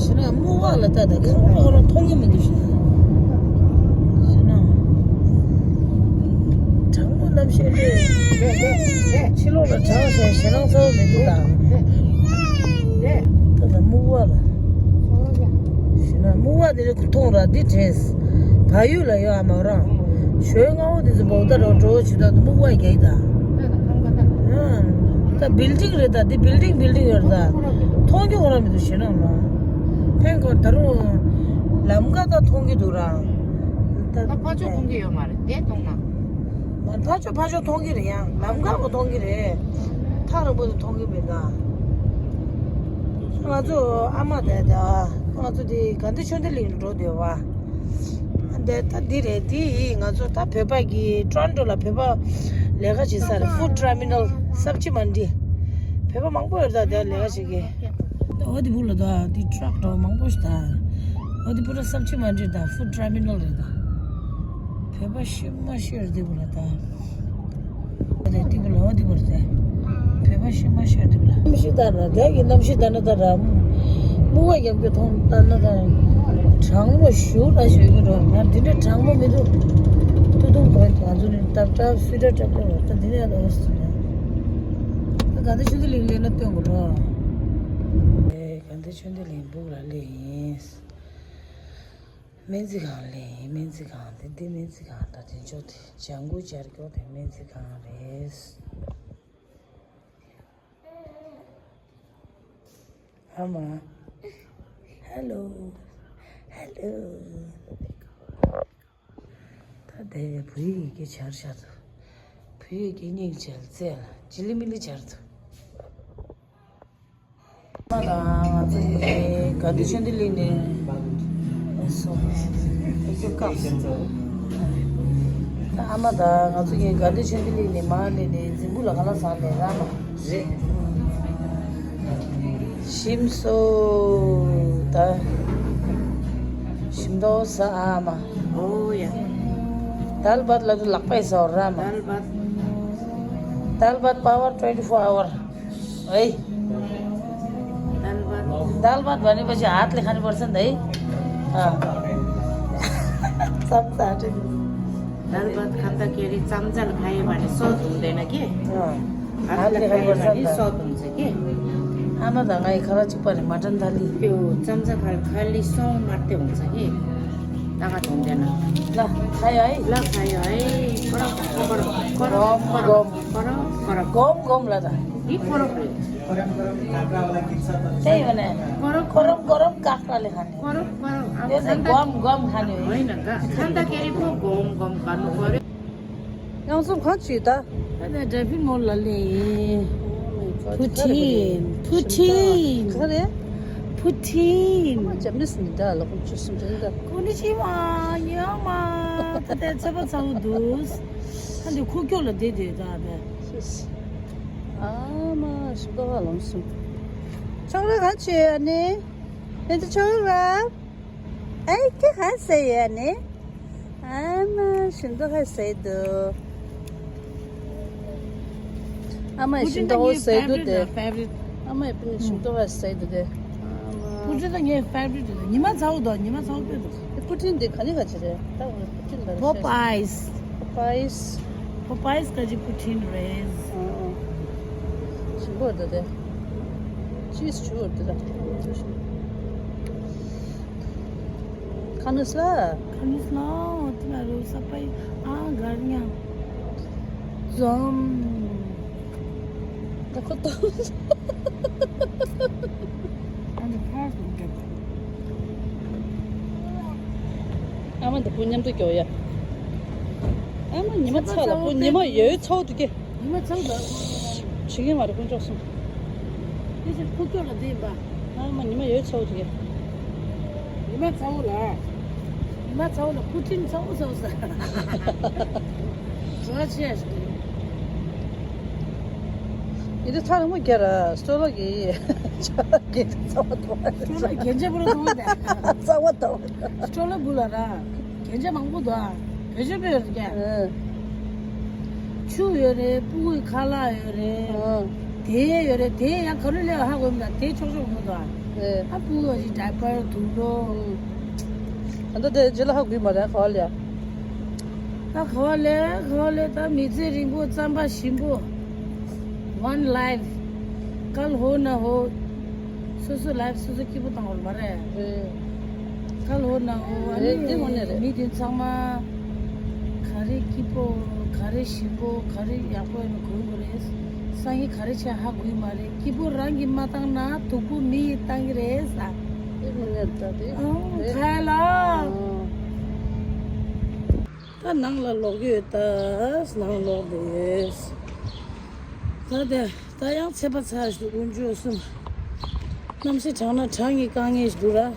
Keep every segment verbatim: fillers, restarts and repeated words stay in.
ཞེ་ན་སྨུག་པ་ལ་ལྟ་ད་ཁང་པ་ཁོ་རང་མཐོང་གི་མི་འདུག་ཞེ་ན། གྲང་མོ་གནམ་གཤིས་རེད། ཕྱི་ལོགས་ལ་གྲང་ཞེ་ཞེ་སྣང་ཚ་བོ་མི་འདུག་ད། ད་ད་སྨུག་པ་ལ། ཞེ་ན་སྨུག་པ་དེ་རེད་ཁུ་མཐོང་ར་འདི་དྲན། བལ་ཡུལ་ལ་ཡོད་ཨ་མ་རང་། ཞོལ་སྔ་བོ་དེ་ཚོ་བོག་ད་རོ་འགྲོ་བྱེད་ད་སྨུག་པ་རྒྱག་ད། ད་བིལ་ཌིང་རེད་ད་འདི་བིལ་ཌིང་བིལ་ཌིང་ཡོད་རེད་ད། མཐོང་རྒྱུ་ཁོ་རང་མི་འདུག་ཞེ་ན་མ། ཕན་ཁོ་ད་རུང་ལམ་ཁ་ད་མཐོང་གི་འདུག་ར། ད་ད་ཕ་ཕྱོགས་མཐོང་གི་ཡོད་མ་རེད་དེ་མཐོང་ན། མ་ཕ་ཕྱོགས་ཕ་ཕྱོགས་མཐོང་གི་རེད་ཡང་ལམ་ཁ་བོ་མཐོང་གི་རེད། ཐག་རིང་པོ་དུ་མཐོང་གི་མེད་ད། ང་ཚོ་ཨ་མ་དེ་ད་ང་ཚོ་དེ་དགའ་ལྡན་ཆོས་ལྡན་གླིང་ལ་འགྲོ་བསྡད་པ། འདི་ད་འདི་རེད་འདི་ཡིས་ང་ཚོ་ད་བོད་པ་གི་ཊོ་རོན་ཊོ་ལ་བོད་པ་ལས་ཀ་བྱེད་ས་རེད། ཧྥུཌ་ཊར་མི་ནལ་སབ་ཇི་མན་ཌི། བོད་པ་མང་པོ་ཡོད་ད་དེ་ལས་ཀ་བྱེད་གི། ད་འོ་དེ་བུ་ལ་ད་དེ་ཊྲག་འདྲ་མང་པོ་ཞིག་ད། འོ་དེ་བུ་ལ་སབ་ཇི་མན་ཌི་ད་ཧྥུཌ་ཊར་མི་ནལ་རེད་ད། བོད་པ་ཤི་མ་ཤི་རེད་དེ་བུ་ལ་ད། འོ་དེ་དེ་བུ་ལ་འོ་དེ་བུ་ལ་ད། བོད་པ་ཤི་མ་ཤི་རེད་དེ་བུ་ལ། གནམ་གཤིས་ལྟར་ན་དེ་གི་གནམ་གཤིས་ལྟར་ན་ད་ར། སྨུག་པ་རྒྱབ་ཀྱི་མཐོང་ལྟར་ན་ད། གྲང་མོ་ཞུ་ལ་ཞུ་གི་འགྲོ་ང་དེ་འདྲ་གྲང་མོ་མི་འདུག་ཏུ་ཏུ་གོན་ང་ཚོ་ནི་ཏབ་ཏབ་སུ་ཏྲ་ཏྲ་ཏྲ་ད་དེ་ནས་ཡང་ལོ་སུ་ན། ད་ག་འདི་ཆུ་ཚོད་ལིང་ལེན་ན་སྟོན་དགོས་རོ། དགའ་ལྡན་ཆོས་ལྡན་གླིང་སྦུག་ལ་སླེབས་ཡིན། སྨན་རྩིས་ཁང་སླེབས་ཡིན། སྨན་རྩིས་ཁང་དེ་འདི་སྨན་རྩིས་ཁང་ད་དེ་ཕྱོགས་དེ་ལྗང་གུ་སྦྱར་སྐྱོར་དེ་སྨན་རྩིས་ཁང་རེད། ཨ་མ། ཧེ་ལོ། ཧེ་ལོ། ད་དེ་བུ་ཡིག་གི་ཆར་ཤ་དུ། བུ་ཡིག་གི་སྙིང་རྗེ་ལ་རྩེ་ལ་ཇི་ལི་མི་ལི་ཆར་དུ། ང་དང་ང་ཚོ་གཉིས་དགའ་ལྡན་ཆོས་ལྡན་གླིང་ནས་སོང་། ཨ་ཁུ་སྐབས་སུ། ཨ་མ་དང་ང་ཚོ་གཉིས་དགའ་ལྡན་ཆོས་ལྡན་གླིང་ནས་མར་སླེབས་ནས་རྫིང་བུ་ལ་ག་ལ་ཟ་ནས་ར་མ། རེད། ཞིམ་སོ། ད་ཞིམ་མདོག་ཟ་ཨ་མ། ཨོ་ཡ། དཱལ་བཱད་ལ་དུ་ལག་པས་ཟ་ར་མ། དཱལ་བཱད། དཱལ་བཱད་པ་ཝར་ཊུ་ཝེན་ཊི་ཕོར་ཨ་ཝར། ཨེ། དཱལ་བཱད། དཱལ་བཱད་བ་ནི་པ་ཅི་ཨ་ཏི་ལི་ཁ་ནི་པར་སན་དེ། ཨ། ཙམ་ཙ་ཏི། དཱལ་བཱད་ཁ་ཏ་ཀེ་རི་ཙམ་ཙ་ལ་ཁ་ཡེ་བ་ནི་སོ་དུང་དེ་ན་ཀེ། ཨ། ཨ་ཏི་ལི་ཁ་ཡེ་བ་ནི་སོ་དུང་ཙ་ཀེ། ཨ་མ་དང་ང་ཡི་ཁ་ར་གཅིག་པ་རེད་མ་ཏན་ད་ལི། ཀེའུ་ཙམ་ཙ་ཁ་ཁ་ལི་སོང་མ་ཏེ་འོང་ཙ་ཀེ། ད་ག་དུང་དེ་ན། ལ་ཁ་ཡ་ཨེ། ལ་ཁ་ཡ་ཨེ། ཁོ་ར་ཁོ་ར་ཁོ་ར་ཁོ་ར་ཁོ་ར་ཁོ་ར་གོམ་གོམ་ལ་ད། འདི་ཁོ་ར་ཁོ་ར། དེ་ཡོད་ནས། ཁོ་ར་ཁོ་ར་ཁོ་ར་ཁ་ར་ལེ་ཁ་ནས། ཁོ་ར་ཁོ་ར་ཨ་དེ་ནས་གོམ་གོམ་ཁ་ནས། ཨོ་ཡིན་ན་ག་ཁ་ད་ཀེ་རི་ཕོ་གོམ་གོམ་ག་ནུ་ཁོ་ར། ཡང་སོང་ག་ཅི་ད། ད་ནས་ཌ་ཕིན་མོལ་ལ་ལེ། ཕུ་ཐིན། ཕུ་ཐིན། ག་རེ། ཕུ་ཐིན། ཨ་མ་ཇ་མིས་ནི་ད་ལ་ཁོ་ཆུ་སུམ་ཅུ་ནི་ད། ཀོ་ནི་ཅི་མ་ཡ་མ། ད་ལྟའི་ཚེ་པ་ཚ་བོ་འདུག་ད་འདི་ཁུག་ཀྱོག་ལ་བསྡད་བསྡད་ད་ད། ཨ་མ་ཞིག་ཏོ་ཧ་ལོང་སུ། ཆོག་ར་ག་ཅི་ཨ་ནི། ཨེ་འདི་ཆོག་ར། ཨེ་ཀི་ཧ་སེ་ཡ་ནི། ཨ་མ་ཞིག་ཏོ་ཧ་སེ་འདུག་ཨ་མ་ཞིག་ཏོ་ཧ་སེ་འདུག་དེ། ཨ་མ་ཡི་པི་ནི་ཞིག་ཏོ་ཧ་སེ་འདུག་དེ། ཕུ་ཊིན་ད་ངའི་ཕེ་ཝ་རི་ཊི་རེད། ཉི་མ་ཚ་བོ་དང་ཉི་མ་ཚ་བོ་དཔེ་འདུག་ཕུ་ཊིན་འདི་ག་ནས་ག་ཅི་རེད། ད་ཕུ་ཊིན་ད་པོ་པའེ་སི། པོ་པའེ་སི། པོ་པའེ་སི་ག་ཅི་ཕུ་ཊིན་རེད། ཨ་ཨ། ཞིམ་པོ་འདུག་དེ། ཅིས་ཆུ་འདུག་ད། ཁ་ནུས་ལ། ཁ་ནུས་ལ་དེ་ལ་རོ་ས་པའི་ཨ་གར་ཉ། ཛོམ། ད་ཁོ་ཏོ། ཨ་མ་འདི་བུ་མཉམ་དུ་སྐྱོ་ཡ། ཨ་མ་ཉི་མ་ཚ་ལ་བུ་ཉི་མ་ཡོད་ཚོགས་དུ་སྐྱེ། ཉི་མ་ཚ་ལ། བྱེད་ཀྱི་མ་རེད་དཀོན་མཆོག་གསུམ། དེ་ཕྱིར་ཁུག་ཀྱོག་ལ་བསྡད་པ། ཨ་མ་ཉི་མ་ཡོད་ཚོགས་དུ་སྐྱེ། ཉི་མ་ཚ་བོ་ལ། ཉི་མ་ཚ་བོ་ལ་ཕུ་ཊིན་ཚ་བོ་ཚ་བོ་ཟ། བྲོ་ཆེ་ཞིག་ཡིན་དུས་ཚ་རིང་མོ་རྒྱ་ར་སྤྲོ་ལོ་གི་ཆ་ར་གི་ཚ་བ་དོ། སྤྲོ་ལོ་རྒྱན་ཆ་པོ་ར་དོ་བ་དང་། ཚ་བ་དོ། སྤྲོ་ལོ་བུ་ལ་ར། བོད་ཇ་མང་པོ་འདུག་ཨ། བོད་ཇ་པོ་ཡོད་རེད་ཀྱ། ཨ། ཆུ་ཡོད་རེད། སྤུ་གུའི་ཁ་ལག་ཡོད་རེད། ཨ། དེ་ཡོད་རེད། དེ་ཡང་ག་རེ་ལས་ཧ་གོ་མི་འདུག་དེ་ཆོག་ཆོག་མི་འདུག་ཨ། ཨ། སྤུ་གུ་ཅིག་ཌའི་པར་དུག་སློག་ཨ། ད་དེ་རྗེས་ལ་ཧ་གོ་མ་རེད་ག་བ་ལས། ད་ག་བ་ལས་ག་བ་ལས་ད་མི་ཚེ་རིང་པོ་རྩམ་པ་ཞིམ་པོ། One life. कल हो ना हो. སོ་སོ་ལའིབ་སོ་སོ་སྐྱིད་པོ་བཏང་བ་མ་རེད། རེད། ཁ་ལོ་ན་འོ། ཨ་རེད། ནི་འདི་དངོས་གནས་རེད། མི་དེ་ཚང་མ་ག་རེ་སྐྱིད་པོ། ག་རེ་ཞིམ་པོ། ག་རེ་ཡག་པོ་ཡིན་ན་གོ་དགོས་རེད། སང་ཉིན་ག་རེ་བྱས་ཧ་གོ་ཡི་མ་རེད། སྐྱིད་པོ་རང་གིས་མ་བཏང་ན་སྡུག་པོ་མི་ཡིས་བཏང་གི་རེད་ས། དེ་དངོས་གནས་ད་དེ་ཨང་རེད། ཁ་ལ། ཨང་། ད་ནང་ལ་ལོག་ཡོད་ད། ནང་ལོག་བསྡད་ཡོད། ད་དེ། ད་ཡང་ཚད་པ་ཚ་ཞིག་འདུག་དཀོན་མཆོག་གསུམ། གནམ་གཤིས་གྲང་ན་གྲང་གི་དཀའ་ངལ་ཞིག་འདུག་ར།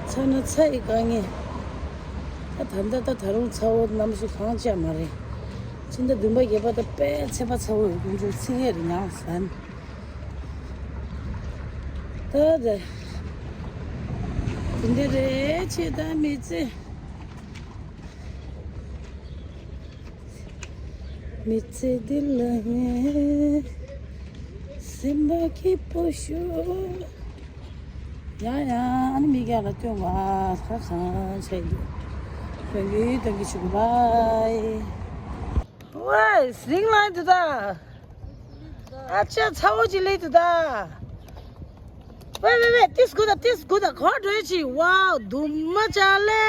ཚ་ན་ཚ་ཡི་དཀའ་ངལ། ད་ད་ལྟ་ད་ད་རུང་ཚ་བོ་གནམ་གཤིས་གང་ཅི་ཡང་མ་རེད། ཕྱི་ཟླ་བདུན་པ་བརྒྱད་པ་ད་དཔེ་ཚད་པ་ཚ་བོ་ཡོད། དཀོན་མཆོག་ཚིག་ངན་རེད་ཡང་ཟན། ད་ད། དེ་འདྲ་རེད་ཆེ་ད་མི་ཚེ། མི་ཚེ་འདི་ལ་ངས་སེམས་པ་སྐྱིད་པོ་ཞུ། ཡ་ཡ། ཨ་ནི་མི་རྒྱ་ལ་སྟོན་པ་ཧ་ཧ་ཆེ་ཡོད། སྟོན་གི་སྟོན་གི་ཆུག་བའི། ཝའི་ཟིང་ལ་འདི་ད། ཨ་ཅག་ཚ་བོ་ཅིག་ལས་འདི་ད། ཝེ་ཝེ་ཝེ། ཏིས་གུ་ད་ཏིས་གུ་ད་གོ་འགྲོས་ཅི། ཝའོ་དུ་མ་ཅ་ལེ།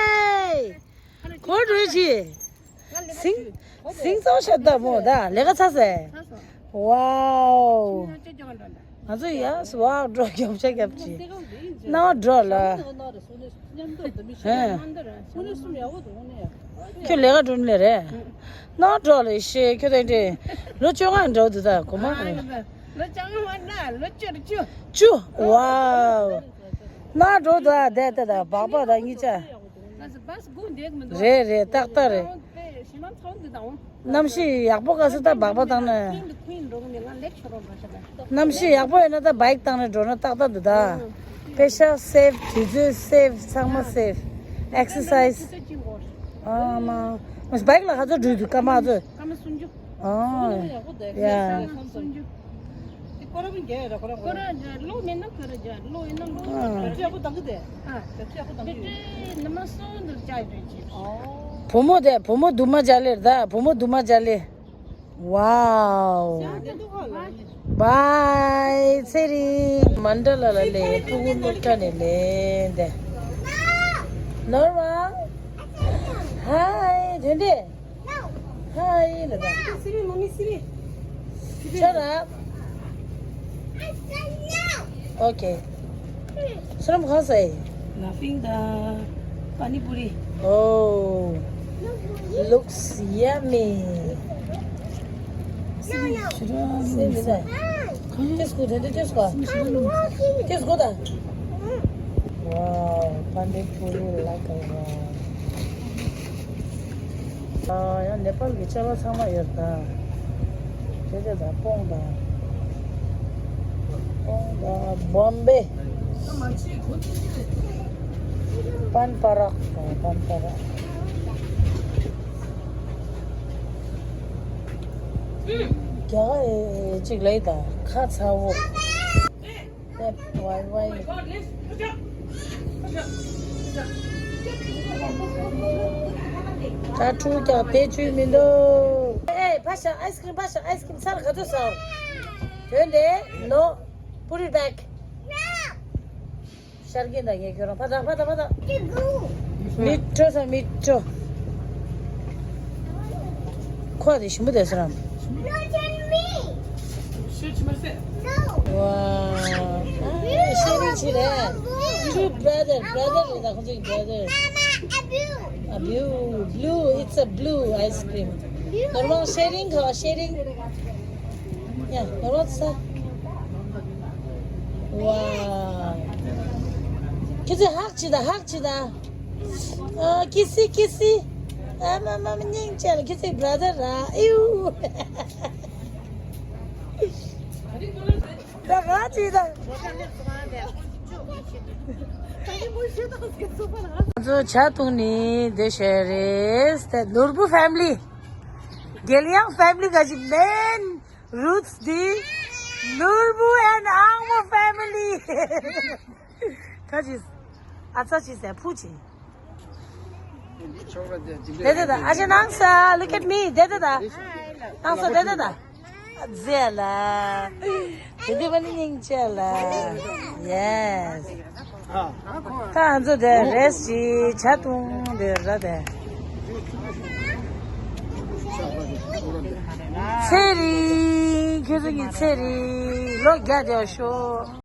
གོ་འགྲོས་ཅི། སིང་། སིང་ཙོ་ཤ་ད་མོ་ད་ལས་ཀ་ཚ་སེ། ཝའོ། ང་ཚོ་ཡ་སི་ཝའོ་འགྲོ་རྒྱབ་ཆ་རྒྱབ་ཅི། ནའོ་འགྲོ་ལ། ཧེ། ཁྱོད་ལས་ཀ་འགྲོ་ནི་ལས་རེད། ནའོ་འགྲོ་ལ་ཤེ་ཁྱོད་དེ་འདྲས། ལོ་བཅོ་ལྔ་འགྲོ་འདུག་ད་གོ་མ་རེད། ལོ་བཅོ་ལྔ་མ་ན་ལོ་བཅུ་བཅུ། བཅུ། ཝའོ། ནའོ་འགྲོ་ད་བསྡད་ད་ད་སྦག་སྦག་ད་གཉིས་ཆ། རེད་རེད། ཏག་ཏག་རེད། གནམ་གཤིས་ཡག་པོ་ག་ས་ད་སྦག་སྦག་བཏང་ན། གནམ་གཤིས་ཡག་པོ་ཡོད་ན་ད་བའིག་བཏང་ནས་འགྲོ་ན་ཏག་ཏག་འདུག་ད། པེ་ཤ་སེབ། དུས་ཚོད་སེབ། ཚང་མ་སེབ། ཨེག་སར་སའི་ཛི། ཨ་མ། བའིག་ལ་ག་ཚོད་འགྲོ་འདུག་སྐར་མ་ཚོད། ཨ། ཡ། ཁོ་རང་རྒྱ་ལོ་མེད་ན་ཁོ་རང་རྒྱ་ལོ་ཡིན་ན་ལོ། ཨ། བུ་མོ་དེ་བུ་མོ་དུ་མ་ཇ་ལེར་ད། བུ་མོ་དུ་མ་ཇ་ལེ། ཝའོ། བའི་ཚེ་རིང་། མན་ཌ་ལ་ལ་ལེ། ཕྲུ་གུ་སློབ་གྲྭ་ནས་ལེན་ཏེ། ནོར་མ། ཧའི། དོན་ཏེ། ཧའི་ལ་ད། Shut up. Okay. སུ་རམ་གང་ཟེ། Nothing ད། Pani puri. Oh, looks yummy. No, no. Same is that. Just go, just go. Just go ད། Wow, pani puri like a wow. ཨ། ཡང་ནེ་པཱལ་གྱི་ཆར་པ་ཚང་མ་ཡོད་ད། དེ་དེ་ད་སྤོང་ད། སྤོང་ད་བོམ་བེ། པན་པ་རག་དང་པན་པ་རག་རྒྱ་གར་ཅིག་ལས་ད་ཁ་ཚ་བོ། ཝའི་ཝའི། ད་ཕྲུ་གུ་ཀྱང་དེ་བཅུག་མི་འདུག་ཨེ་ཕ་ཤ་ཨའི་སི་ཀྲིམ། ཕ་ཤ་ཨའི་སི་ཀྲིམ་ཚར་ག་ཚོད་ཟ། དོན་དེ་ནོ། Put it back. ཤར་གྱིན་ད་ངས་ཁྱོད་རང་ཕ་ད་ཕ་ད་ཕ་ད། མི་སྤྲོ་ས་མི་སྤྲོ། ཁོ་དེ་ཞིམ་པོ་དེ་སུ་རམ། ཝ། ཤེ་རིང་བྱེད་རེད། Two brother, brother རེད་ད་ཁོ་ཚོའི་brother། A blue, blue, it's a blue ice cream. ནོར་མང་ཤེ་རིང་ག་བ་ཤེ་རིང་། ཡ་ནོར་མང་ས། ཝ། ཁྱེད་ཚོས་ཧག་བྱེད་ད་ཧག་བྱེད་ད། ཨ། ཀི་སི་ཀི་སི། ཨ་མ་མ་མ་སྙིང་རྗེ་ལ་ཁྱེད་ཚོའི་brother ར། ཨིའུ། ད་ག་ཅི་ད། ང་ཚོ་ཇ་འཐུང་ནི་འདི་བྱས་རེད། དེ་ནོར་བུ་ཕེ་མི་ལི། རྒྱལ་ཡང་ཕེ་མི་ལི་ག་ཅི་མེན། རུ་ཚི་འདི། ནོར་བུ་and ཨང་མོ་ཕེ་མི་ལི། ཁ་ཅིག་ཨ་ཚ་ཅིག་ཟེར་ཕུ་ཅིག་དེ་དེ་ད་ཨ་ཅེ་ནང་ས། Look at me. དེ་དེ་ད་ནང་ས་དེ་དེ་ད། ཟེ་ལ། དེ་དེ་བ་ནི་སྙིང་རྗེ་ལ། Yes. ད་ང་ཚོ་དེ་རེས་ཅིག་ཇ་འཐུང་དེ་ར་དེ། ཚེ་རིང་། ཁྱོད་ཚོ་གཉིས་ཚེ་རིང་། ལོ་བརྒྱ་བསྡད་ཤོག